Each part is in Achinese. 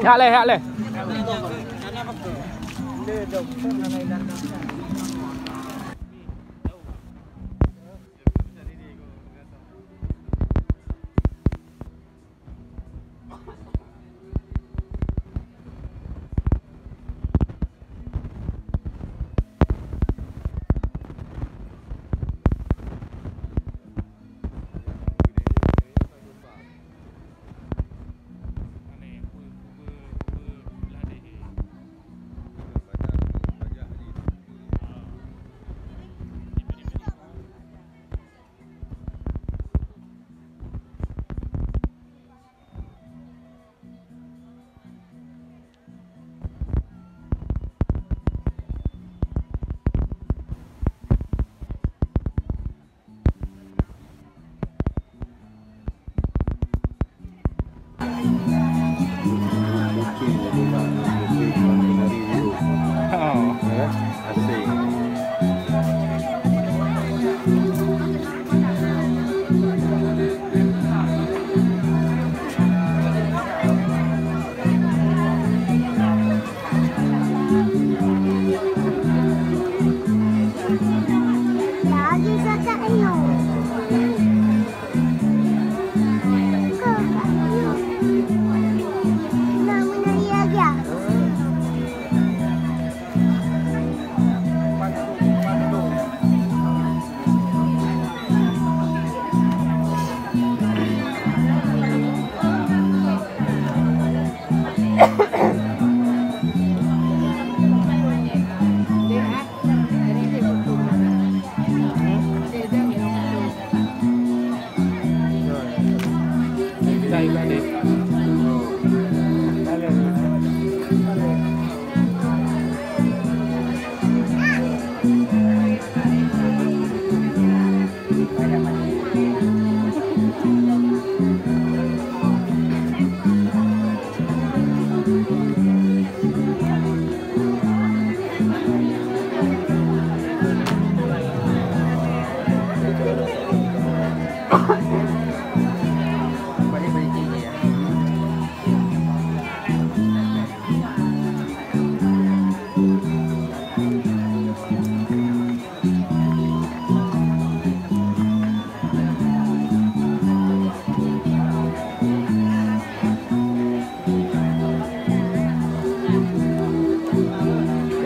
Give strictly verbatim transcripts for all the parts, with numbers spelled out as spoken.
Hak lé, hak lé.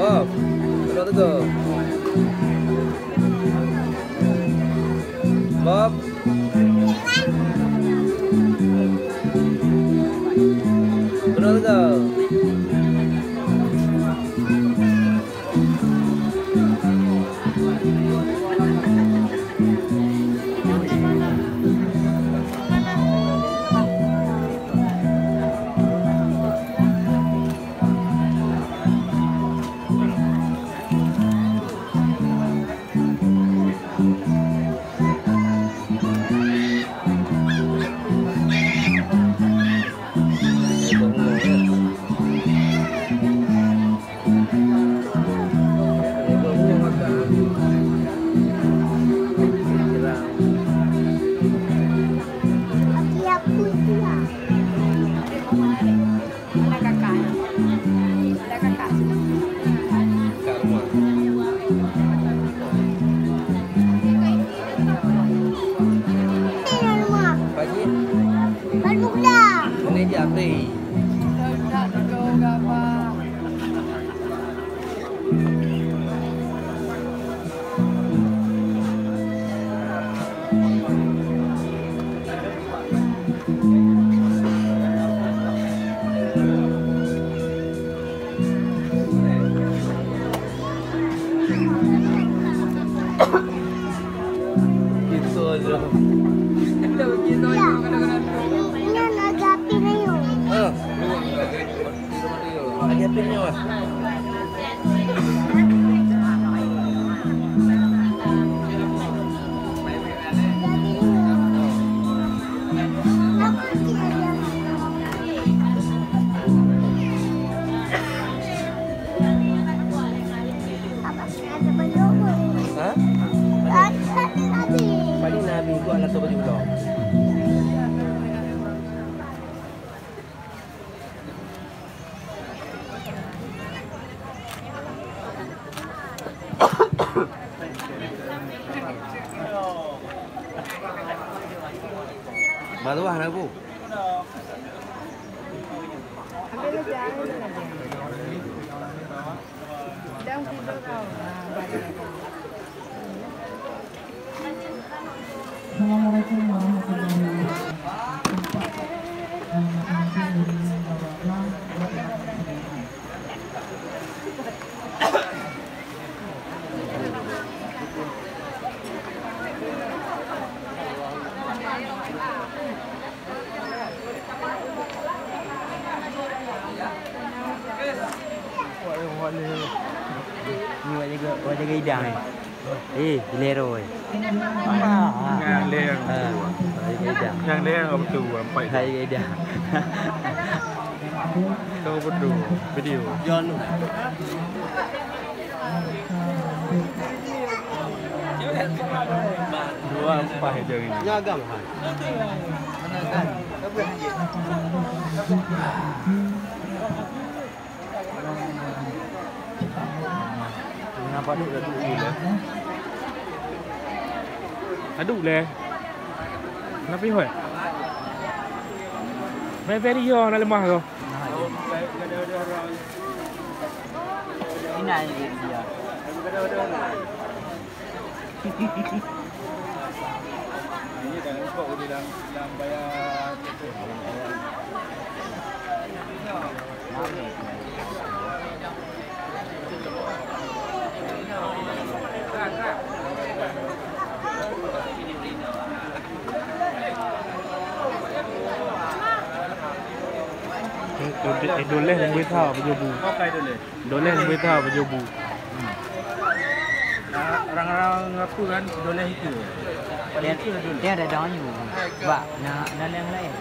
Bob, keunoe teuga. Bob. Keunoe teuga. Pagi. Baru pulang. Ini dia, Pri. Gitu aja. Nyan lagèe api nyoe. Ah, lagèe api nyoe. Hah? Sobat Ibu Lom. Maluah na, Bu. Assalamualaikum warahmatullahi wabarakatuh. Ni awak jaga, awak jaga idang ni. Eh, gilero, eh. Nyang lé nyang beutôi. Ah, awak jaga idang. Nyang lé nyang beutôi, empat. Awak jaga idang. Kau beutôi, video. John. Dua empat jari. Nyan agam, ha. Kenapa duk dah duk ni lah? Aduh leh. Kenapa hoi? Mai beri yo nak lemah ko. Ini aja dia. Ini dah nampak udah dalam, dalam bayar. Eh, doleh, eh, doleh lembui tha baju bu. Oke, doleh. Doleh lembui tha baju bu. Nah, orang-orang apa kan, doleh itu. Dia, itu doleh. Dia ada daun you. Sebab nak, nak yang lain.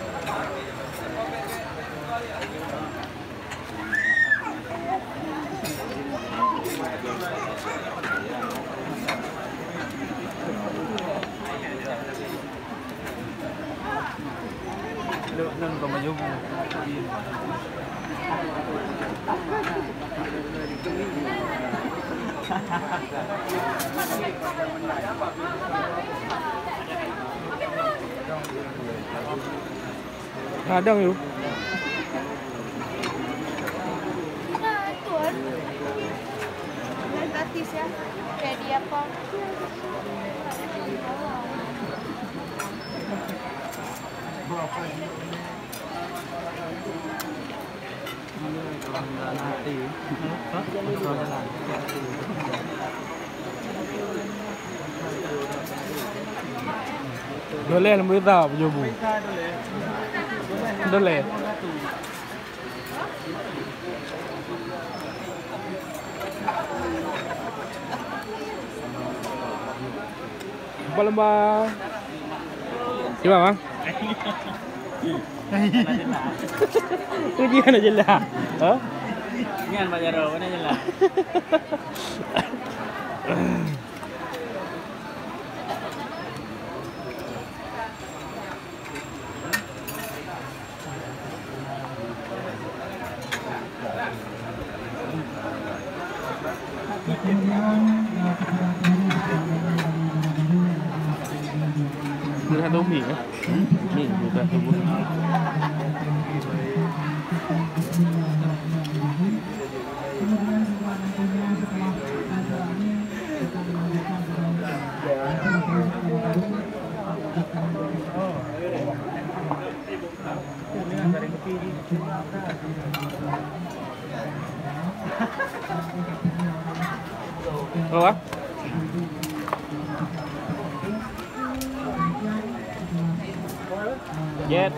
Lôn, lôn ka meunyoe. Kadang yuk. Nah, tuan. Live artis ya. Kayak di apa? Doleh lom berita penyubu. Doleh. Lumba-lumba. Cuba, Bang. Ujian aja lah. Ha? Nyan Pak Jaro, mana je lah. Sudah satu mi, eh? Mi, sudah satu. Oh, ah? Jet.